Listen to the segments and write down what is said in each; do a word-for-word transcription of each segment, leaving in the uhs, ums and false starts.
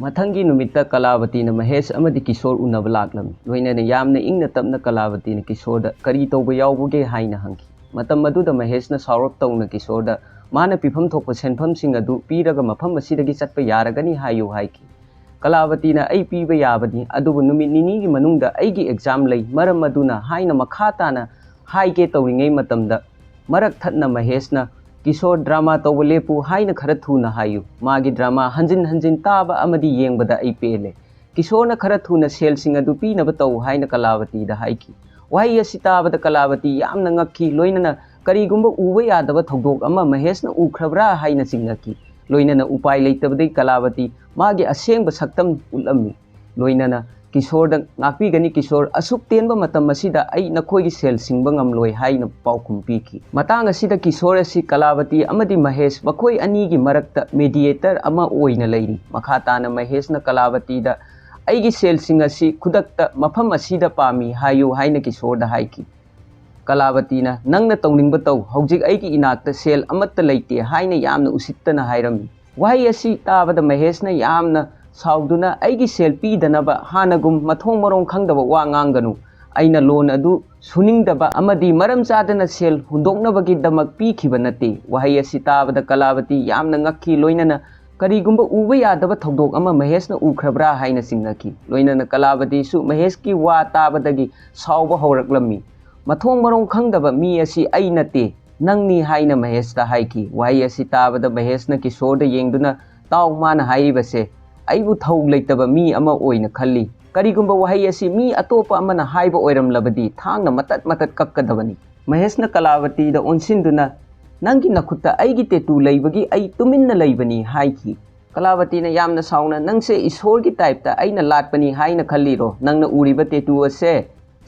ꯃꯊꯪꯒꯤ ꯅꯨꯃꯤꯠꯇ ꯀꯂꯥꯕꯇꯤꯅ ꯃꯍꯦꯁ ꯑꯃꯗꯤ ꯀꯤꯁꯣꯔ ꯎꯅꯕ ꯂꯥꯛꯂꯝꯃꯤ꯫ ꯂꯣꯏꯅꯅ ꯌꯥꯝꯅ ꯏꯪꯅ ꯇꯞꯅ ꯀꯂꯥꯕꯇꯤꯅ ꯀꯤꯁꯣꯔꯗ "ꯀꯔꯤ ꯇꯧꯕ ꯌꯥꯎꯕꯒꯦ?" ꯍꯥꯏꯅ ꯍꯪꯈꯤ꯫ ꯃꯇꯝ ꯑꯗꯨꯗ ꯃꯍꯦꯁꯅ ꯁꯥꯎꯔꯞ ꯇꯧꯅ ꯀꯤꯁꯣꯔꯗ ꯃꯥꯅ ꯄꯤꯐꯝ ꯊꯣꯛꯄ ꯁꯦꯟꯐꯝꯁꯤꯡ ꯑꯗꯨ ꯄꯤꯔꯒ ꯃꯐꯝ ꯑꯁꯤꯗꯒꯤ ꯆꯠꯄ ꯌꯥꯔꯒꯅꯤ ꯍꯥꯏꯌꯨ ꯍꯥꯏꯈꯤ꯫ ꯀꯂꯥꯕꯇꯤꯅ "ꯑꯩ ꯄꯤꯕ ꯌꯥꯕꯅꯤ, ꯑꯗꯨꯕꯨ ꯅꯨꯃꯤꯠ ꯅꯤꯅꯤꯒꯤ ꯃꯅꯨꯡꯗ ꯑꯩꯒꯤ ꯑꯦꯛꯖꯥꯝ ꯂꯩ, ꯃꯔꯝ ꯑꯗꯨꯅ" ꯍꯥꯏꯅ ꯃꯈꯥ ꯇꯥꯅ ꯍꯥꯏꯒꯦ ꯇꯧꯔꯤꯉꯩ ꯃꯇꯝꯗ, ꯃꯔꯛ ꯊꯠꯅ ꯃꯍꯦꯁꯅ "ꯀꯤꯁꯣꯔ, ꯗ꯭ꯔꯃꯥ ꯇꯧꯕ ꯂꯦꯞꯄꯨ ꯍꯥꯏꯅ ꯈꯔ ꯊꯨꯅ ꯍꯥꯏꯌꯨ꯫ ꯃꯥꯒꯤ ꯗ꯭ꯔꯃꯥ ꯍꯟꯖꯤꯟ ꯍꯟꯖꯤꯟ ꯇꯥꯕ ꯑꯃꯗꯤ ꯌꯦꯡꯕꯗ ꯑꯩ ꯄꯦꯜꯂꯦ꯫ ꯀꯤꯁꯣꯔꯅ ꯈꯔ ꯊꯨꯅ ꯁꯦꯜꯁꯤꯡ ꯑꯗꯨ ꯄꯤꯅꯕ ꯇꯧ" ꯍꯥꯏꯅ ꯀꯂꯥꯕꯇꯤꯗ ꯍꯥꯏꯈꯤ꯫ ꯋꯥꯍꯩ ꯑꯁꯤ ꯇꯥꯕꯗ ꯀꯂꯥꯕꯇꯤ ꯌꯥꯝꯅ ꯉꯛꯈꯤ, ꯂꯣꯏꯅꯅ ꯀꯔꯤꯒꯨꯝꯕ ꯎꯕ ꯌꯥꯗꯕ ꯊꯧꯗꯣꯛ ꯑꯃ ꯃꯍꯦꯁꯅ ꯎꯈ꯭ꯔꯕ꯭ꯔꯥ ꯍꯥꯏꯅ ꯆꯤꯡꯅꯈꯤ꯫ ꯂꯣꯏꯅꯅ ꯎꯄꯥꯏ ꯂꯩꯇꯕꯗꯒꯤ ꯀꯂꯥꯕꯇꯤ ꯃꯥꯒꯤ ꯑꯁꯦꯡꯕ ꯁꯛꯇꯝ ꯎꯠꯂꯝꯃꯤ꯫ ꯂꯣꯏꯅꯅ ꯀꯤꯁꯣꯔꯗ "ꯉꯥꯛꯄꯤꯒꯅꯤ ꯀꯤꯁꯣꯔ, ꯑꯁꯨꯛ ꯇꯦꯟꯕ ꯃꯇꯝ ꯑꯁꯤꯗ ꯑꯩ ꯅꯈꯣꯏꯒꯤ ꯁꯦꯜ ꯁꯤꯡꯕ ꯉꯝꯂꯣꯏ" ꯍꯥꯏꯅ ꯄꯥꯎꯈꯨꯝ ꯄꯤꯈꯤ꯫ ꯃꯇꯥꯡ ꯑꯁꯤꯗ ꯀꯤꯁꯣꯔ ꯑꯁꯤ ꯀꯂꯥꯕꯇꯤ ꯑꯃꯗꯤ ꯃꯍꯦꯁ ꯃꯈꯣꯏ ꯑꯅꯤꯒꯤ ꯃꯔꯛꯇ ꯃꯦꯗꯤꯌꯦꯇꯔ ꯑꯃ ꯑꯣꯏꯅ ꯂꯩꯔꯤ꯫ ꯃꯈꯥ ꯇꯥꯅ ꯃꯍꯦꯁꯅ ꯀꯂꯥꯕꯇꯤꯗ "ꯑꯩꯒꯤ ꯁꯦꯜꯁꯤꯡ ꯑꯁꯤ ꯈꯨꯗꯛꯇ ꯃꯐꯝ ꯑꯁꯤꯗ ꯄꯥꯝꯃꯤ ꯍꯥꯏꯌꯨ" ꯍꯥꯏꯅ ꯀꯤꯁꯣꯔꯗ ꯍꯥꯏꯈꯤ꯫ ꯀꯂꯥꯕꯇꯤꯅ "ꯅꯪꯅ ꯇꯧꯅꯤꯡꯕ ꯇꯧ, ꯍꯧꯖꯤꯛ ꯑꯩꯒꯤ ꯏꯅꯥꯛꯇ ꯁꯦꯜ ꯑꯃꯠꯇ ꯂꯩꯇꯦ" ꯍꯥꯏꯅ ꯌꯥꯝꯅ ꯎꯁꯤꯠꯇꯅ ꯍꯥꯏꯔꯝꯃꯤ꯫ ꯋꯥꯍꯩ ꯑꯁꯤ ꯇꯥꯕꯗ ꯃꯍꯦꯁꯅ ꯌꯥꯝꯅ ꯁꯥꯎꯗꯨꯅ "ꯑꯩꯒꯤ ꯁꯦꯜ ꯄꯤꯗꯅꯕ ꯍꯥꯟꯅꯒꯨꯝ ꯃꯊꯣꯡ ꯃꯔꯣꯡ ꯈꯪꯗꯕ ꯋꯥ ꯉꯥꯡꯒꯅꯨ꯫ ꯑꯩꯅ ꯂꯣꯟ ꯑꯗꯨ ꯁꯨꯅꯤꯡꯗꯕ ꯑꯃꯗꯤ ꯃꯔꯝ ꯆꯥꯗꯅ ꯁꯦꯜ ꯍꯨꯟꯗꯣꯛꯅꯕꯒꯤꯗꯃꯛ ꯄꯤꯈꯤꯕ ꯅꯠꯇꯦ"꯫ ꯋꯥꯍꯩ ꯑꯁꯤ ꯇꯥꯕꯗ ꯀꯂꯥꯕꯇꯤ ꯌꯥꯝꯅ ꯉꯛꯈꯤ, ꯂꯣꯏꯅꯅ ꯀꯔꯤꯒꯨꯝꯕ ꯎꯕ ꯌꯥꯗꯕ ꯊꯧꯗꯣꯛ ꯑꯃ ꯃꯍꯦꯁꯅ ꯎꯈ꯭ꯔꯕ꯭ꯔꯥ ꯍꯥꯏꯅ ꯆꯤꯡꯅꯈꯤ꯫ ꯂꯣꯏꯅꯅ ꯀꯂꯥꯕꯇꯤꯁꯨ ꯃꯍꯦꯁꯀꯤ ꯋꯥ ꯇꯥꯕꯗꯒꯤ ꯁꯥꯎꯕ ꯍꯧꯔꯛꯂꯝꯃꯤ꯫ "ꯃꯊꯣꯡ ꯃꯔꯣꯡ ꯈꯪꯗꯕ ꯃꯤ ꯑꯁꯤ ꯑꯩ ꯅꯠꯇꯦ, ꯅꯪꯅꯤ" ꯍꯥꯏꯅ ꯃꯍꯦꯁꯇ ꯍꯥꯏꯈꯤ꯫ ꯋꯥꯍꯩ ꯑꯁꯤ ꯇꯥꯕꯗ ꯃꯍꯦꯁꯅ ꯀꯤꯁꯣꯔꯗ ꯌꯦꯡꯗꯨꯅ, "ꯇꯥꯎ, ꯃꯥꯅ ꯍꯥꯏꯔꯤꯕꯁꯦ ꯑꯩꯕꯨ ꯊꯧ ꯂꯩꯇꯕ ꯃꯤ ꯑꯃ ꯑꯣꯏꯅ ꯈꯜꯂꯤ꯫ ꯀꯔꯤꯒꯨꯝꯕ ꯋꯥꯍꯩ ꯑꯁꯤ ꯃꯤ ꯑꯇꯣꯞꯄ ꯑꯃꯅ ꯍꯥꯏꯕ ꯑꯣꯏꯔꯝꯂꯕꯗꯤ ꯊꯥꯡꯅ ꯃꯇꯠ ꯃꯇꯠ ꯀꯛꯀꯗꯕꯅꯤ"꯫ ꯃꯍꯦꯁꯅ ꯀꯂꯥꯕꯇꯤꯗ ꯑꯣꯟꯁꯤꯟꯗꯨꯅ, "ꯅꯪꯒꯤ ꯅꯈꯨꯠꯇ ꯑꯩꯒꯤ ꯇꯦꯇꯨ ꯂꯩꯕꯒꯤ ꯑꯩ ꯇꯨꯃꯤꯟꯅ ꯂꯩꯕꯅꯤ" ꯍꯥꯏꯈꯤ꯫ ꯀꯂꯥꯕꯇꯤꯅ ꯌꯥꯝꯅ ꯁꯥꯎꯅ, "ꯅꯪꯁꯦ ꯏꯁꯣꯔꯒꯤ ꯇꯥꯏꯞꯇ ꯑꯩꯅ ꯂꯥꯠꯄꯅꯤ ꯍꯥꯏꯅ ꯈꯜꯂꯤꯔꯣ? ꯅꯪꯅ ꯎꯔꯤꯕ ꯇꯦꯇꯨ ꯑꯁꯦ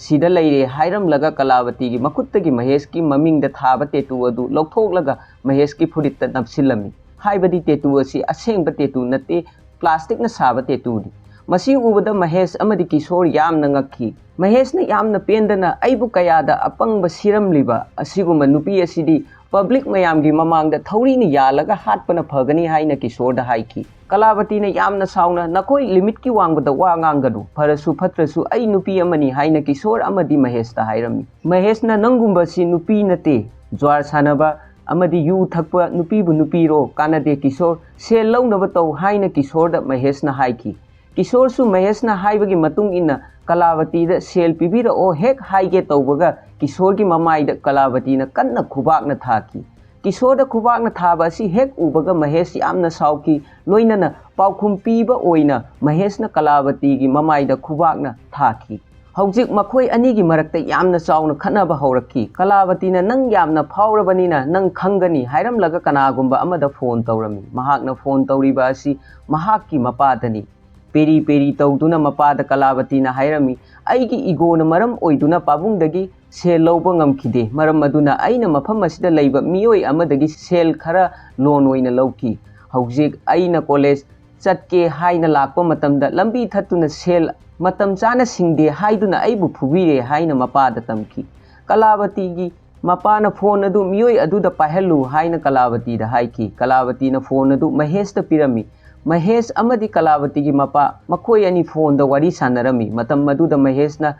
ꯁꯤꯗ ꯂꯩꯔꯦ" ꯍꯥꯏꯔꯝꯂꯒ ꯀꯂꯥꯕꯇꯤꯒꯤ ꯃꯈꯨꯠꯇꯒꯤ ꯃꯍꯦꯁꯀꯤ ꯃꯃꯤꯡꯗ ꯊꯥꯕ ꯇꯦꯇꯨ ꯑꯗꯨ ꯂꯧꯊꯣꯛꯂꯒ ꯃꯍꯦꯁꯀꯤ ꯐꯨꯔꯤꯠꯇ ꯅꯞꯁꯤꯜꯂꯝꯃꯤ꯫ ꯍꯥꯏꯕꯗꯤ ꯇꯦꯇꯨ ꯑꯁꯤ ꯑꯁꯦꯡꯕ ꯇꯦꯇꯨ ꯅꯠꯇꯦ, ꯄ꯭ꯂꯥꯁꯇꯤꯛꯅ ꯁꯥꯕ ꯇꯦꯇꯨꯅꯤ꯫ ꯃꯁꯤ ꯎꯕꯗ ꯃꯍꯦꯁ ꯑꯃꯗꯤ ꯀꯤꯁꯣꯔ ꯌꯥꯝꯅ ꯉꯛꯈꯤ꯫ ꯃꯍꯦꯁꯅ ꯌꯥꯝꯅ ꯄꯦꯟꯗꯅ, "ꯑꯩꯕꯨ ꯀꯌꯥꯗ ꯑꯄꯪꯕ ꯁꯤꯔꯝꯂꯤꯕ ꯑꯁꯤꯒꯨꯝꯕ ꯅꯨꯄꯤ ꯑꯁꯤꯗꯤ ꯄꯕ꯭ꯂꯤꯛ ꯃꯌꯥꯝꯒꯤ ꯃꯃꯥꯡꯗ ꯊꯧꯔꯤꯅ ꯌꯥꯜꯂꯒ ꯍꯥꯠꯄꯅ ꯐꯒꯅꯤ ꯍꯥꯏꯅ ꯀꯤꯁꯣꯔꯗ ꯍꯥꯏꯈꯤ꯫ ꯀꯂꯥꯕꯇꯤꯅ ꯌꯥꯝꯅ ꯁꯥꯎꯅ, "ꯅꯈꯣꯏ ꯂꯤꯃꯤꯠꯀꯤ ꯋꯥꯡꯃꯗ ꯋꯥ ꯉꯥꯡꯒꯅꯨ, ꯐꯔꯁꯨ ꯐꯠꯇ꯭ꯔꯁꯨ ꯑꯩ ꯅꯨꯄꯤ ꯑꯃꯅꯤ" ꯍꯥꯏꯅ ꯀꯤꯁꯣꯔ ꯑꯃꯗꯤ ꯃꯍꯦꯁꯇ ꯍꯥꯏꯔꯝꯃꯤ꯫ ꯃꯍꯦꯁꯅ, "ꯅꯪꯒꯨꯝꯕꯁꯤ ꯅꯨꯄꯤ ꯅꯠꯇꯦ, ꯖ꯭ꯋꯥꯔ ꯁꯥꯟꯅꯕ ꯑꯃꯗꯤ ꯌꯨ ꯊꯛꯄ ꯅꯨꯄꯤꯕꯨ ꯅꯨꯄꯤꯔꯣ? ꯀꯥꯟꯅꯗꯦ ꯀꯤꯁꯣꯔ, ꯁꯦꯜ ꯂꯧꯅꯕ ꯇꯧ" ꯍꯥꯏꯅ ꯀꯤꯁꯣꯔꯗ ꯃꯍꯦꯁꯅ ꯍꯥꯏꯈꯤ꯫ ꯀꯤꯁꯣꯔꯁꯨ ꯃꯍꯦꯁꯅ ꯍꯥꯏꯕꯒꯤ ꯃꯇꯨꯡ ꯏꯟꯅ ꯀꯂꯥꯕꯇꯤꯗ ꯁꯦꯜ ꯄꯤꯕꯤꯔꯛꯑꯣ ꯍꯦꯛ ꯍꯥꯏꯒꯦ ꯇꯧꯕꯒ ꯀꯤꯁꯣꯔꯒꯤ ꯃꯃꯥꯏꯗ ꯀꯂꯥꯕꯇꯤꯅ ꯀꯟꯅ ꯈꯨꯕꯥꯛꯅ ꯊꯥꯈꯤ꯫ ꯀꯤꯁꯣꯔꯗ ꯈꯨꯕꯥꯛꯅ ꯊꯥꯕ ꯑꯁꯤ ꯍꯦꯛ ꯎꯕꯒ ꯃꯍꯦꯁ ꯌꯥꯝꯅ ꯁꯥꯎꯈꯤ, ꯂꯣꯏꯅꯅ ꯄꯥꯎꯈꯨꯝ ꯄꯤꯕ ꯑꯣꯏꯅ ꯃꯍꯦꯁꯅ ꯀꯂꯥꯕꯇꯤꯒꯤ ꯃꯃꯥꯏꯗ ꯈꯨꯕꯥꯛꯅ ꯊꯥꯈꯤ꯫ ꯍꯧꯖꯤꯛ ꯃꯈꯣꯏ ꯑꯅꯤꯒꯤ ꯃꯔꯛꯇ ꯌꯥꯝꯅ ꯆꯥꯎꯅ ꯈꯠꯅꯕ ꯍꯧꯔꯛꯈꯤ꯫ ꯀꯂꯥꯕꯇꯤꯅ, "ꯅꯪ ꯌꯥꯝꯅ ꯐꯥꯎꯔꯕꯅꯤꯅ ꯅꯪ ꯈꯪꯒꯅꯤ" ꯍꯥꯏꯔꯝꯂꯒ ꯀꯅꯥꯒꯨꯝꯕ ꯑꯃꯗ ꯐꯣꯟ ꯇꯧꯔꯝꯃꯤ꯫ ꯃꯍꯥꯛꯅ ꯐꯣꯟ ꯇꯧꯔꯤꯕ ꯑꯁꯤ ꯃꯍꯥꯛꯀꯤ ꯃꯄꯥꯗꯅꯤ꯫ ꯄꯦꯔꯤ ꯄꯦꯔꯤ ꯇꯧꯗꯨꯅ ꯃꯄꯥꯗ ꯀꯂꯥꯕꯇꯤꯅ ꯍꯥꯏꯔꯝꯃꯤ, "ꯑꯩꯒꯤ ꯏꯒꯣꯅ ꯃꯔꯝ ꯑꯣꯏꯗꯨꯅ ꯄꯥꯕꯨꯡꯗꯒꯤ ꯁꯦꯜ ꯂꯧꯕ ꯉꯝꯈꯤꯗꯦ꯫ ꯃꯔꯝ ꯑꯗꯨꯅ ꯑꯩꯅ ꯃꯐꯝ ꯑꯁꯤꯗ ꯂꯩꯕ ꯃꯤꯑꯣꯏ ꯑꯃꯗꯒꯤ ꯁꯦꯜ ꯈꯔ ꯂꯣꯟ ꯑꯣꯏꯅ ꯂꯧꯈꯤ꯫ ꯍꯧꯖꯤꯛ ꯑꯩꯅ ꯀꯣꯂꯦꯖ ꯆꯠꯀꯦ ꯍꯥꯏꯅ ꯂꯥꯛꯄ ꯃꯇꯝꯗ ꯂꯝꯕꯤ ꯊꯠꯇꯨꯅ ꯁꯦꯜ ꯃꯇꯝ ꯆꯥꯅ ꯁꯤꯡꯗꯦ ꯍꯥꯏꯗꯨꯅ ꯑꯩꯕꯨ ꯐꯨꯕꯤꯔꯦ" ꯍꯥꯏꯅ ꯃꯄꯥꯗ ꯇꯝꯈꯤ꯫ ꯀꯂꯥꯕꯇꯤꯒꯤ ꯃꯄꯥꯅ ꯐꯣꯟ ꯑꯗꯨ ꯃꯤꯑꯣꯏ ꯑꯗꯨꯗ ꯄꯥꯏꯍꯜꯂꯨ ꯍꯥꯏꯅ ꯀꯂꯥꯕꯇꯤꯗ ꯍꯥꯏꯈꯤ꯫ ꯀꯂꯥꯕꯇꯤꯅ ꯐꯣꯟ ꯑꯗꯨ ꯃꯍꯦꯁꯇ ꯄꯤꯔꯝꯃꯤ꯫ ꯃꯍꯦꯁ ꯑꯃꯗꯤ ꯀꯂꯥꯕꯇꯤꯒꯤ ꯃꯄꯥ ꯃꯈꯣꯏ ꯑꯅꯤ ꯐꯣꯟꯗ ꯋꯥꯔꯤ ꯁꯥꯟꯅꯔꯝꯃꯤ꯫ ꯃꯇꯝ ꯑꯗꯨꯗ ꯃꯍꯦꯁꯅ,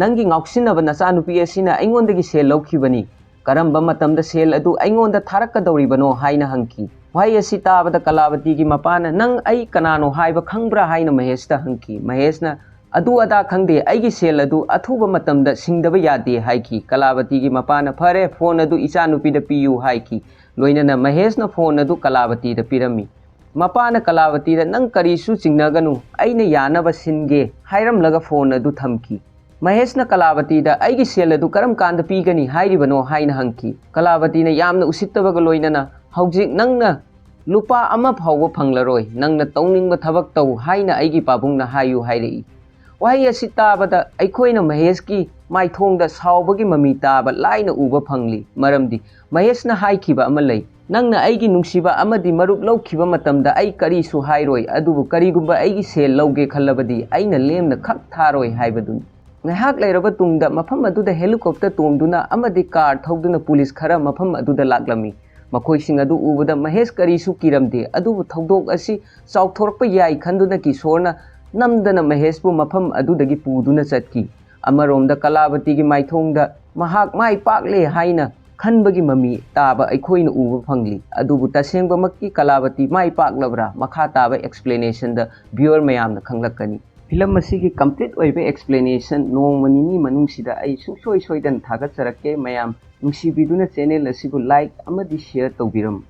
"ꯅꯪꯒꯤ ꯉꯥꯎꯁꯤꯟꯅꯕ ꯅꯆꯥꯅꯨꯄꯤ ꯑꯁꯤꯅ ꯑꯩꯉꯣꯟꯗꯒꯤ ꯁꯦꯜ ꯂꯧꯈꯤꯕꯅꯤ꯫ ꯀꯔꯝꯕ ꯃꯇꯝꯗ ꯁꯦꯜ ꯑꯗꯨ ꯑꯩꯉꯣꯟꯗ ꯊꯥꯔꯛꯀꯗꯧꯔꯤꯕꯅꯣ?" ꯍꯥꯏꯅ ꯍꯪꯈꯤ꯫ ꯋꯥꯍꯩ ꯑꯁꯤ ꯇꯥꯕꯗ ꯀꯂꯥꯕꯇꯤꯒꯤ ꯃꯄꯥꯅ, "ꯅꯪ ꯑꯩ ꯀꯅꯥꯅꯣ ꯍꯥꯏꯕ ꯈꯪꯕ꯭ꯔꯥ?" ꯍꯥꯏꯅ ꯃꯍꯦꯁꯇ ꯍꯪꯈꯤ꯫ ꯃꯍꯦꯁꯅ, "ꯑꯗꯨ ꯑꯗꯥ ꯈꯪꯗꯦ, ꯑꯩꯒꯤ ꯁꯦꯜ ꯑꯗꯨ ꯑꯊꯨꯕ ꯃꯇꯝꯗ ꯁꯤꯡꯗꯕ ꯌꯥꯗꯦ" ꯍꯥꯏꯈꯤ꯫ ꯀꯂꯥꯕꯇꯤꯒꯤ ꯃꯄꯥꯅ, "ꯐꯔꯦ, ꯐꯣꯟ ꯑꯗꯨ ꯏꯆꯥꯅꯨꯄꯤꯗ ꯄꯤꯌꯨ" ꯍꯥꯏꯈꯤ꯫ ꯂꯣꯏꯅꯅ ꯃꯍꯦꯁꯅ ꯐꯣꯟ ꯑꯗꯨ ꯀꯂꯥꯕꯇꯤꯗ ꯄꯤꯔꯝꯃꯤ꯫ ꯃꯄꯥꯅ ꯀꯂꯥꯕꯇꯤꯗ, "ꯅꯪ ꯀꯔꯤꯁꯨ ꯆꯤꯡꯅꯒꯅꯨ, ꯑꯩꯅ ꯌꯥꯅꯕ ꯁꯤꯟꯒꯦ" ꯍꯥꯏꯔꯝꯂꯒ ꯐꯣꯟ ꯑꯗꯨ ꯊꯝꯈꯤ꯫ ꯃꯍꯦꯁꯅ ꯀꯂꯥꯕꯇꯤꯗ, "ꯑꯩꯒꯤ ꯁꯦꯜ ꯑꯗꯨ ꯀꯔꯝ ꯀꯥꯟꯗ ꯄꯤꯒꯅꯤ ꯍꯥꯏꯔꯤꯕꯅꯣ?" ꯍꯥꯏꯅ ꯍꯪꯈꯤ꯫ ꯀꯂꯥꯕꯇꯤꯅ ꯌꯥꯝꯅ ꯎꯁꯤꯠꯇꯕꯒ ꯂꯣꯏꯅꯅ, "ꯍꯧꯖꯤꯛ ꯅꯪꯅ ꯂꯨꯄꯥ ꯑꯃ ꯐꯥꯎꯕ ꯐꯪꯂꯔꯣꯏ, ꯅꯪꯅ ꯇꯧꯅꯤꯡꯕ ꯊꯕꯛ ꯇꯧ ꯍꯥꯏꯅ ꯑꯩꯒꯤ ꯄꯥꯕꯨꯡꯅ ꯍꯥꯏꯌꯨ" ꯍꯥꯏꯔꯛꯏ꯫ ꯋꯥꯍꯩ ꯑꯁꯤ ꯇꯥꯕꯗ ꯑꯩꯈꯣꯏꯅ ꯃꯍꯦꯁꯀꯤ ꯃꯥꯏꯊꯣꯡꯗ ꯁꯥꯎꯕꯒꯤ ꯃꯃꯤ ꯇꯥꯕ ꯂꯥꯏꯅ ꯎꯕ ꯐꯪꯂꯤ, ꯃꯔꯝꯗꯤ ꯃꯍꯦꯁꯅ ꯍꯥꯏꯈꯤꯕ ꯑꯃ ꯂꯩ, "ꯅꯪꯅ ꯑꯩꯒꯤ ꯅꯨꯡꯁꯤꯕ ꯑꯃꯗꯤ ꯃꯔꯨꯞ ꯂꯧꯈꯤꯕ ꯃꯇꯝꯗ ꯑꯩ ꯀꯔꯤꯁꯨ ꯍꯥꯏꯔꯣꯏ, ꯑꯗꯨꯕꯨ ꯀꯔꯤꯒꯨꯝꯕ ꯑꯩꯒꯤ ꯁꯦꯜ ꯂꯧꯒꯦ ꯈꯜꯂꯕꯗꯤ ꯑꯩꯅ ꯂꯦꯝꯅ ꯈꯛ ꯊꯥꯔꯣꯏ" ꯍꯥꯏꯕꯗꯨꯅꯤ꯫ ꯉꯥꯏꯍꯥꯛ ꯂꯩꯔꯕ ꯇꯨꯡꯗ ꯃꯐꯝ ꯑꯗꯨꯗ helicopter ꯇꯣꯡꯗꯨꯅ ꯑꯃꯗꯤ car ꯊꯧꯗꯨꯅ police ꯈꯔ ꯃꯐꯝ ꯑꯗꯨꯗ ꯂꯥꯛꯂꯝꯃꯤ꯫ ꯃꯈꯣꯏꯁꯤꯡ ꯑꯗꯨ ꯎꯕꯗ ꯃꯍꯦꯁ ꯀꯔꯤꯁꯨ ꯀꯤꯔꯝꯗꯦ, ꯑꯗꯨꯕꯨ ꯊꯧꯗꯣꯛ ꯑꯁꯤ ꯆꯥꯎꯊꯣꯔꯛꯄ ꯌꯥꯏ ꯈꯟꯗꯨꯅ ꯀꯤꯁꯣꯔꯅ ꯅꯝꯗꯅ ꯃꯍꯦꯁꯄꯨ ꯃꯐꯝ ꯑꯗꯨꯗꯒꯤ ꯄꯨꯗꯨꯅ ꯆꯠꯈꯤ꯫ ꯑꯃꯔꯣꯝꯗ ꯀꯂꯥꯕꯇꯤꯒꯤ ꯃꯥꯏꯊꯣꯡꯗ ꯃꯍꯥꯛ ꯃꯥꯏ ꯄꯥꯛꯂꯦ ꯍꯥꯏꯅ ꯈꯟꯕꯒꯤ ꯃꯃꯤ ꯇꯥꯕ ꯑꯩꯈꯣꯏꯅ ꯎꯕ ꯐꯪꯂꯤ꯫ ꯑꯗꯨꯕꯨ ꯇꯁꯦꯡꯕꯃꯛꯀꯤ ꯀꯂꯥꯕꯇꯤ ꯃꯥꯏ ꯄꯥꯛꯂꯕ꯭ꯔꯥ? ꯃꯈꯥ ꯇꯥꯕ explanationꯗ viewer ꯃꯌꯥꯝꯅ ꯈꯪꯂꯛꯀꯅꯤ꯫ Film ꯑꯁꯤꯒꯤ complete ꯑꯣꯏꯕ explanation ꯅꯣꯡꯃ ꯅꯤꯅꯤ ꯃꯅꯨꯡꯁꯤꯗ ꯑꯩ ꯁꯨꯡꯁꯣꯏ ꯁꯣꯏꯗꯅ ꯊꯥꯒꯠꯆꯔꯛꯀꯦ꯫ ꯃꯌꯥꯝ ꯅꯨꯡꯁꯤꯕꯤꯗꯨꯅ channel ꯑꯁꯤꯕꯨ like ꯑꯃꯗꯤ share ꯇꯧꯕꯤꯔꯝꯃꯨ꯫